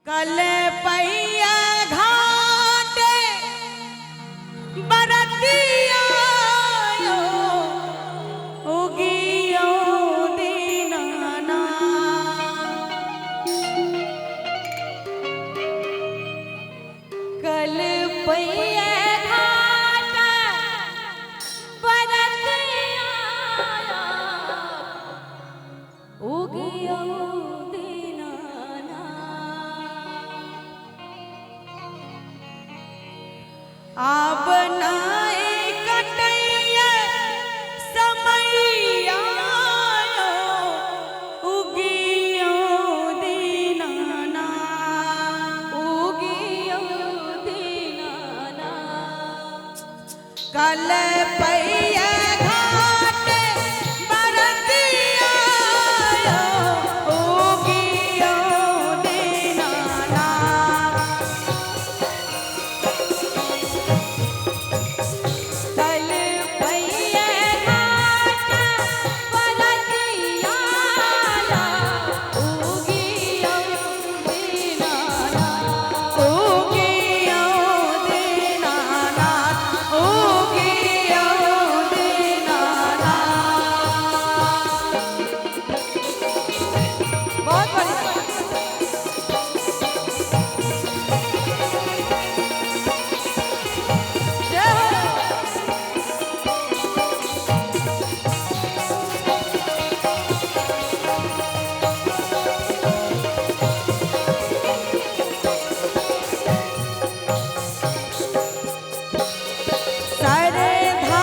कल पैया घाटे बरतिया उगियो दीनाना। कल पैया घाट बरतिया उगियो दीनाना। आब नाए कटैया समैया उगियो दीनाना। उगियो दीनाना। कल पैया घाट बरतिया उगियो दीनाना। कल पैया घाट बरतिया उगियो दीनाना। उगियो दीनाना, उगियो दीनाना। बहुत बढ़िया। जय हो। सरधा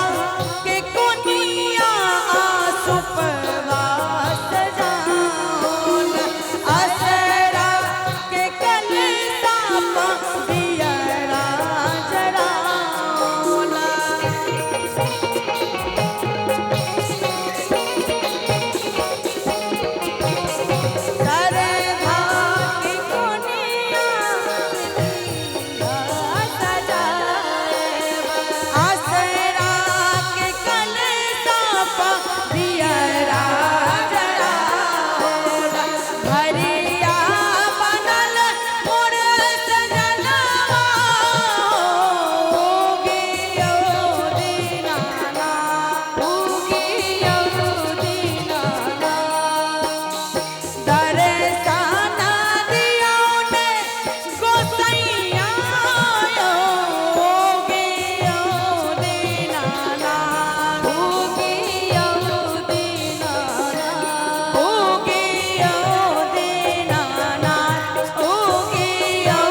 के कोनिया आसुपवास जाऊन, असरा के कलसा दियरा जराउला। सरधा के कोनिया असरा के कलसा दियरा जराउला। घरिया बनल मोर सजनवा उगियो दीनाना। उगियो दीनाना। दरसाना दियो ने गोसैया उगियो दीनाना। उगियो दीनाना। उगियो दीनाना, उगियो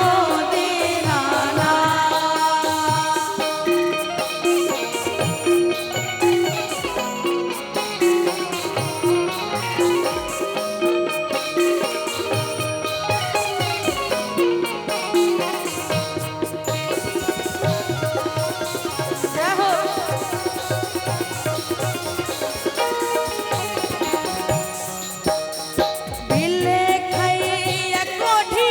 दीनाना। जय हो। बिल खैया कोढ़िया